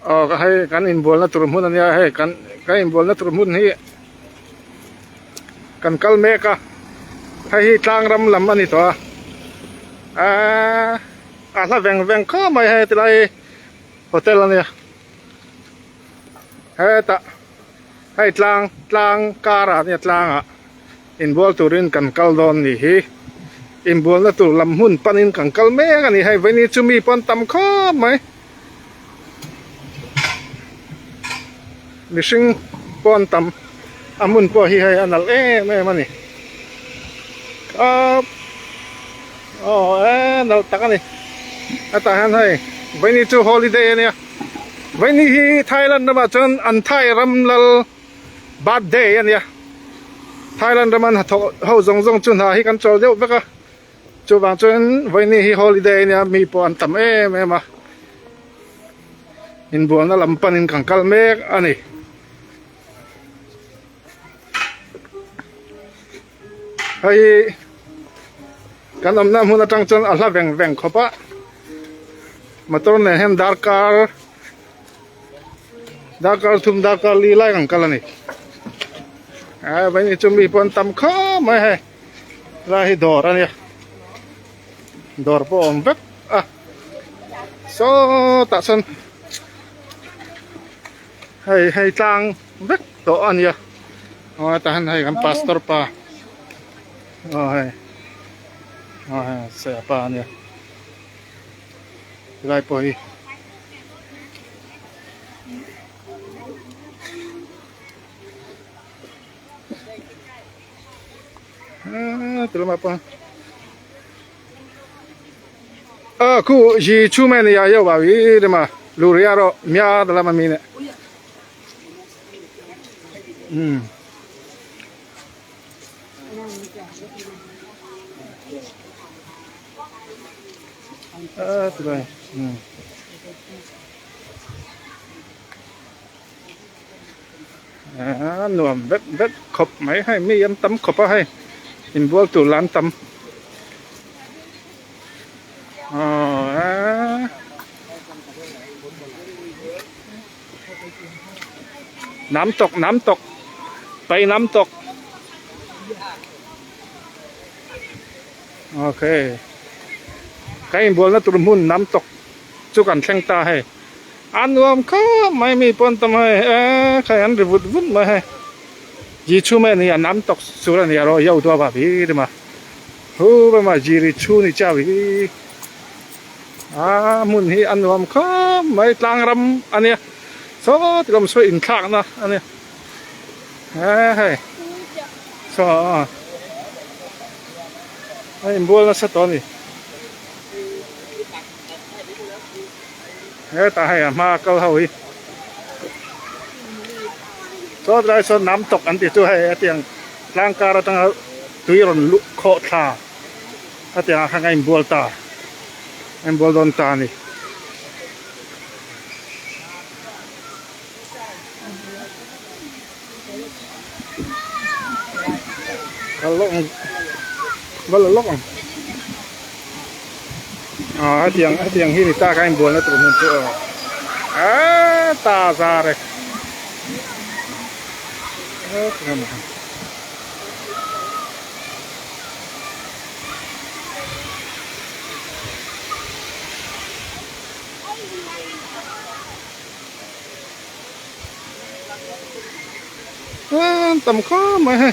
Aw hei kan inbualna tur hmun ania hei kan kan inbualna tur hmun hi kan kal mek a hei hi tlang ram lam a ni tawh a aaa a hla veng veng khawp mai hei tilai hi hotel ania hetah hei tlang tlang karah ania tlangah. Inbual turin kan kal dawn nih hi. Inbualna tur lam hmun panin kan kal mek a ni. Hei vaini chu mi pawn tam khawp mai. Mihring pawn tam a hmun pawh hi hei a nalh em em a ni. Aw e nalh tak a ni. Hetah hian hei vaini chu holiday a nia. Vaini hi Thailand ramah chuan an Thai ram lal. Birthday a nia Thailand rama hnathawh ho zawng zawng chu hna hi kan chawl deuh vek a chuvang chuan vawiini hi holiday a nia mi pawh an tam em em a inbualna lam panin kan kal mek a ni. Hei hi kan awmna hmun atang chuan a hla veng veng khawp a motor nen hian darkar Darkar thum darkar li lai ang kal a ni. A vai ni chu mi pawh an tam khawp mai hei. Lai hi dawr a nia. Dawr pawh a awm vek a. Sawtah sawn hei hei tlang vek tawh a nia. Aw tah hian hei kan pastor pa aw hei aw hei saya pa a nia. Helai pawh hi aaa ti lamah pawh a khu hi chu mai a ni a yau hi lema luri a rawh mia ta lama mi ne umm. A ti lai umm a nuam vek vek khawp mai hei mi an tam khawp a hei inbual tur lah an tam aw a nam tawk nam tawk pai nam tawk. Ok ka inbualna tur hmun nam tawk chu kan thleng ta hei a nuam khawp mai mi pawn tam hei e khai an ri vut vut mai hei ji chhum a ni a nam tawk sur a ni a rawh yo dua va vi ri ma hu va ma ji ri chhu ni chau hi a hmun hi a nuam khawp mai tlang ram a nia saw ti lawm saw inthlak na a nia e hei saw a. A inbual nasa tawh a ni. Hetah hei a hma kal ho hi saw tlai sawn nam tawk an tih chu hei hetiang tlang kar atanga tui rawn luh khawh thla hetiang ah khan a inbual ta a inbual dawn ta a ni. Kal lawk ang va la lawk ang ah hetiang hetiang hi ni ta ka inbualna tur hmun chu aw ah ta zar e An tam khawp mai hei.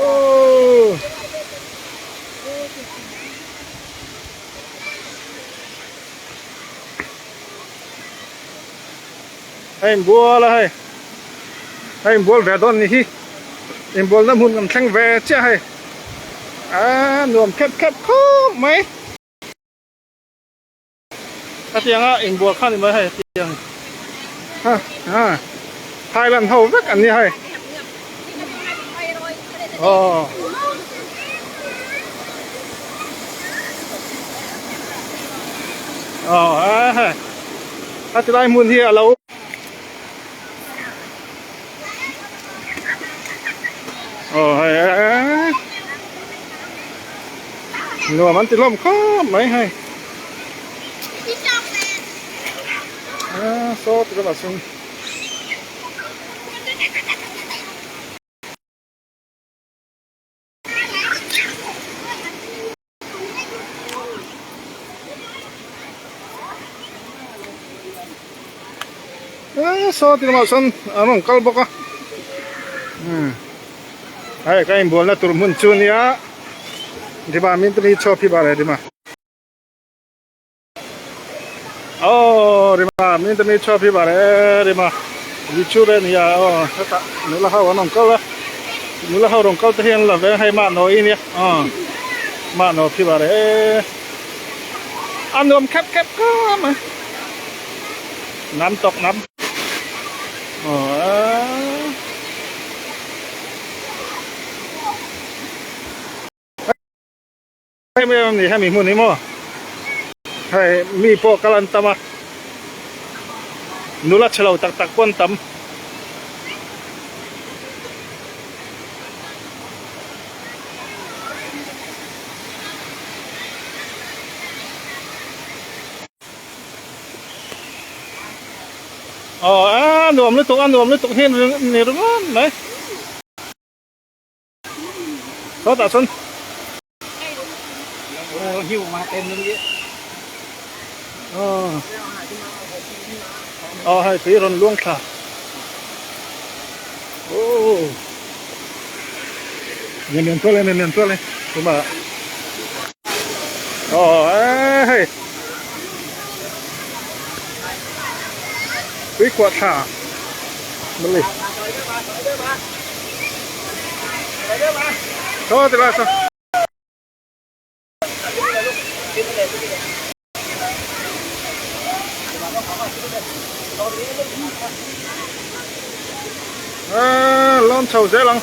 Aww. Hei inbual a hei hei inbual ve dawn ni hi inbualna hmun kan thleng ve chiah hei a nuam khep khep khawp mai. Hetianga inbual kha ni mai hei hetiang ha ha Thailand ho vek an ni hei aw. Aw a hei a ti lai hmun hi a lo aw hei eee nuam an ti hlawm khawp mai hei a saw ti lamah sawn. Saw ti lamah sawn an rawn kal bawk a hei ka inbualna tur hmun chu nia dima min te hi chhuak hi bar e dima. Aw rima min te mi chhuak hi bare rima yichu re nia aw hetah nula ho an rawn kal a nula ho rawn kal te hi an la ve hei mahno i nia aw mahno phi bare a nuam khep khep khawp mai nam tawk nam aw. Em em ani hemi hmun hi maw hei mi pawh kal an tam a nula chhe lo tak tak pawh an tam. Aw a nuam lutuk a nuam lutuk hi ni ringawt mai. Sawtah chuan aw hei tui rawn luang thla aw lian lian tual e lian lian tual e tuma aw hei tui kuah thla mali. Thôi thì là sao? À, lon chho zel ang.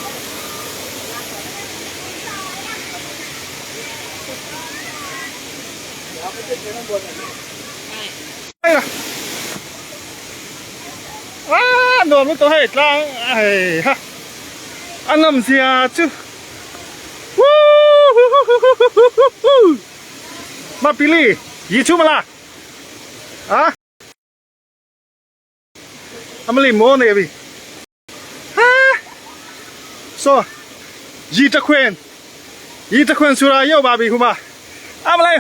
A nuam lutuk hei tlang hei ha a nawm zia chu Woohoo Mapili yi chu mala a amali mo nei vi ha so yi ta khwen yi ta khwen sura yo ba bi huma amalai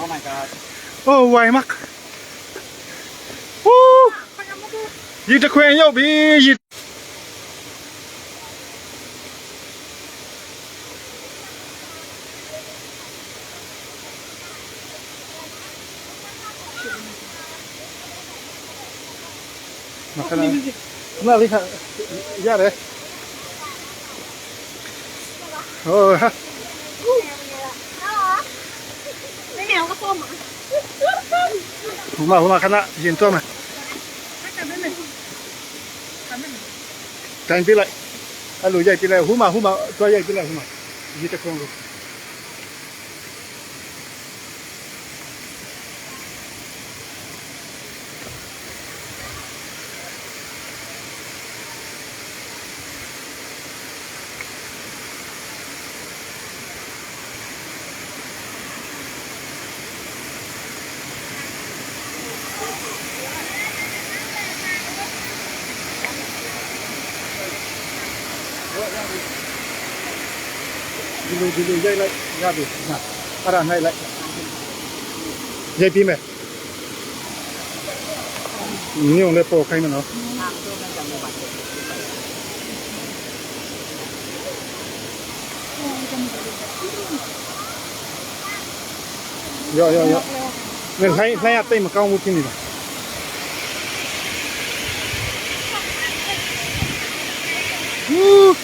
Oh my god. Oh wai mak Woo yi ta khwen yo bi yi 那你看，压嘞，哦哈。 ဟိုမှာခဏရင်တော့မယ်တိုင်းပြလိုက်အဲ့လိုရိုက်ပြလိုက်ဟိုမှာဟိုမှာတွားရိုက်ပြလိုက်ဟိုမှာရေတခွန်းကို ဒီလိုဒီလိုရိုက်လိုက်ရပြီနာအဲ့ဒါနိုင်လိုက်ရိုက်ပြီးမယ်ညုံလည်းပေါ်ခိုင်းမနော်ရောရောရောငါလှိုင်းလှိုင်းကတိတ်မကောင်းဘူးဖြစ်နေတာဟူး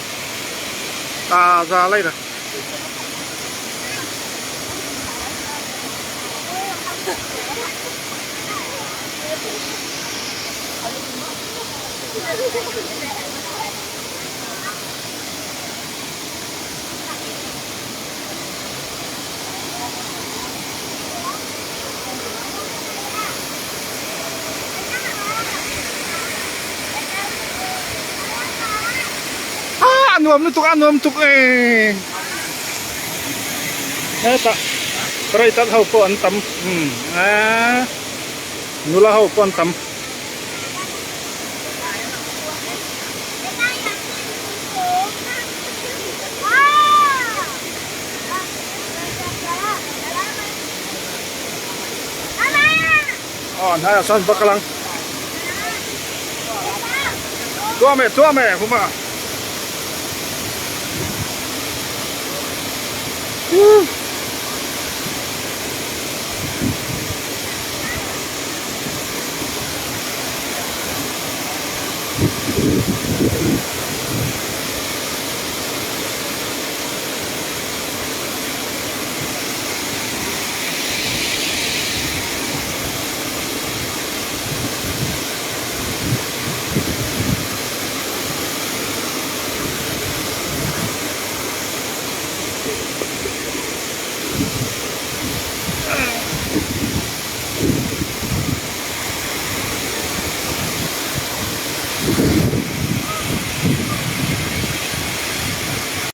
တာစားလိုက်တာ nuam lutuk a nuam tuk e hetah rei tak ho pawh an tam umm eee nula ho pawh an tam. Aw hnaiah sawn va kal ang tuam e tuam e huma.